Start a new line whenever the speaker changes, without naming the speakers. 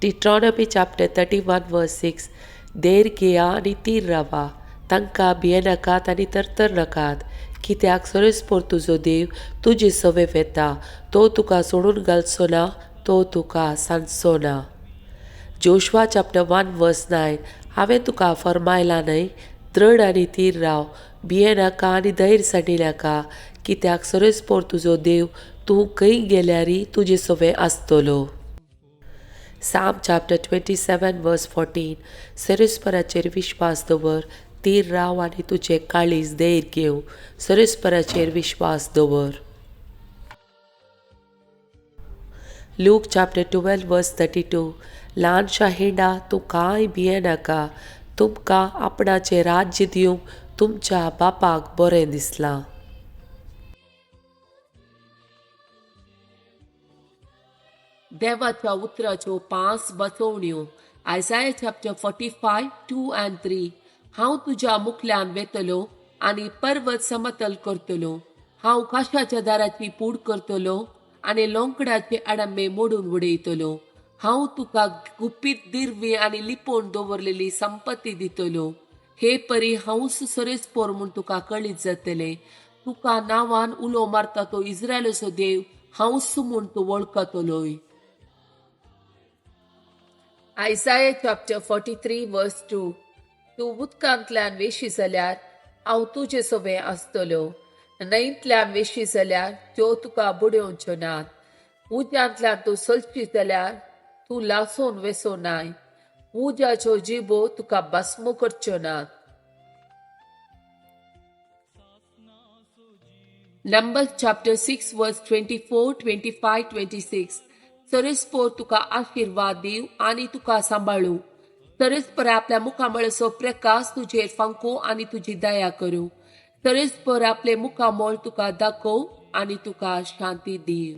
Deuteronomy chapter 31 verse 6, देर घेया आनी तीर रावा, तांकां भियेनाकात आनी तरतर नाकात, कित्याक सरेस्पोर तुजो देव तुजे सवे वेता, तो तुका सोडून घालचो ना, तो तुका सांजचो ना. जोशवा चॅप्टर 1 वर्स 9, हांवें तुका फर्मायलां न्हय, दृढ आनी थीर राव, भियेनाका आनी धैर्य सांडिनाका, कित्याक सरेस्पोर तुजो देव तूं खंय गेल्यारय तुजे सवे आसतलो. Psalm chapter 27 verse 14, सरेस्पराचेर विश्वास दवर, थीर राव आनी तुजें काळीज धैर्य घेव, सरेस्पराचेर विश्वास दवर. लूक चॅप्टर 12 वर्स 32, ल्हानशा हिंडा तूं कांय भियेनाका, तुमकां आपणाचें राज्य दिवंक तुमच्या बापाक बरें दिसलां. देवाच्या उतराच्यो 5 बसवण्यो. Isaiah chapter 45 2 and 3, हांव तुज्या मुखल्यान वेतलो आनी पर्वत समतल करतलो, हांव काशाच्या दाराची पूड करतलो आनी लोंकडाचे आडंबे मोडून उडयतलो, हांव तुका गुपीत दिरवी आनी लिपोवन दवरलेली संपत्ती दितलो. हे परी हांवूच सरेस्पोर म्हूण तुका कळीत जातलें, तुका नांवान उलो मारता तो इस्रायलाचो देव हांवूच म्हूण तूं वळखतलोय. आयजाया चॅप्टर 43 वर्स 2, तूं उदकांतल्यान वेशी जाल्यार हांव तुजे सवें आसतलो, न्हंयतल्यान वेशी जाल्यार त्यो तुका बुडोवच्यो नात, उज्यांतल्यान तूं चलशी जाल्यार तूं लासून वेसो नाय, उज्याच्यो जिबो तुका भस्म करच्यो नात. Numbers chapter 6 verse 24, 25, 26, सरेस्पोर तुका आशिर्वाद दिव आनी तुका सांबाळू, सरेस्पर आपल्या मुखामळाचो प्रकाश तुजेर फांकू आनी तुजी दया करूं, सरेस्पर आपले मुखामळ तुका दाखोव आनी तुका शांती दिव.